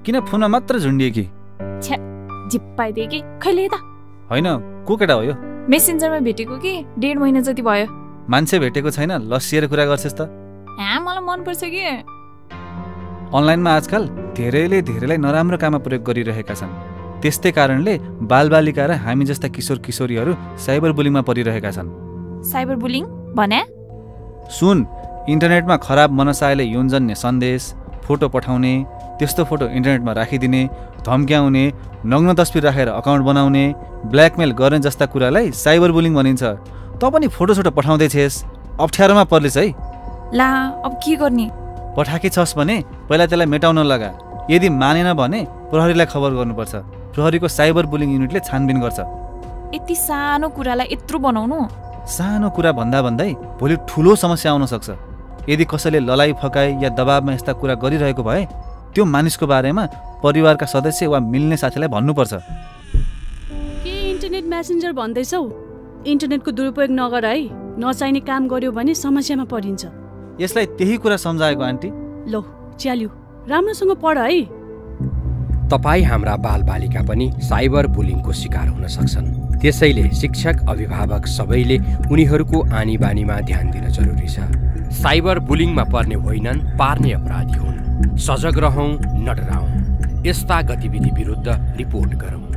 किन फोनमा मात्र झुन्डिए कि? छ्या जिप्पाइदिए कि खैले त होइन, को केटा हो यो? मेसेन्जरमा भेटेको कि 1.5 महिना जति भयो। मान्छे भेटेको छैन, लसिएर कुरा गर्छस् त? मलाई मनपर्छ कि। अनलाइनमा आजकल धेरैलाई नराम्रो काममा प्रयोग गरिरहेका छन्। त्यस्तै कारणले बालबालिका र हामी जस्ता किशोर किशोरीहरू साइबर बुलिङमा परिरहेका छन्। साइबर बुलिङ भने? सुन, इन्टरनेटमा खराब मनसायले यौनजन्य सन्देश, फोटो पठाउने, त्यस्तो फोटो इन्टरनेटमा राखिदिने, धम्क्याउने, नग्न तस्बिर राखेर अकाउन्ट बनाउने, ब्ल्याकमेल गर्ने जस्ता कुरालाई साइबर बुलिङ भनिन्छ। त पनि फोटोसोटो पठाउँदै छेस्, अप्ठ्यारोमा पर्लिस् है। ला अब के गर्ने? पठाकी छस् भने पहिला त्यसलाई मेटाउन लगा। यदि मानेन भने प्रहरीलाई खबर गर्नुपर्छ। प्रहरीको साइबर बुलिङ युनिटले छानबिन गर्छ। यति सानो कुरालाई यत्रो बनाउनु? सानो कुरा भन्दै भोलि ठुलो समस्या आउन सक्छ। यदि कसैले ललाइ फकाइ या दबावमा यस्ता कुरा गरिरहेको भए त्यो मानिसको बारेमा परिवारका सदस्य वा मिल्ने साथीलाई भन्नुपर्छ। के इन्टरनेट मेसेन्जर भन्दैछौ? इन्टरनेटको दुरुपयोग नगर है। नचाहिने काम गर्यो भने समस्यामा परिन्छ। यसलाई त्यही कुरा सम्झाएको आन्टी। लो च्याल्यु, राम्रोसँग पढ है। तपाई हाम्रा बालबालिका पनि साइबर बुलिङको शिकार हुन सक्छन्। त्यसैले शिक्षक, अभिभावक सबैले उनीहरूको आनी बानीमा ध्यान दिन जरुरी छ। साइबर बुलिङमा पर्ने होइनन्, पार्ने अपराधी हुन्। सजग रहौं, न डराउँ। यस्ता गतिविधि विरुद्ध रिपोर्ट गरौँ।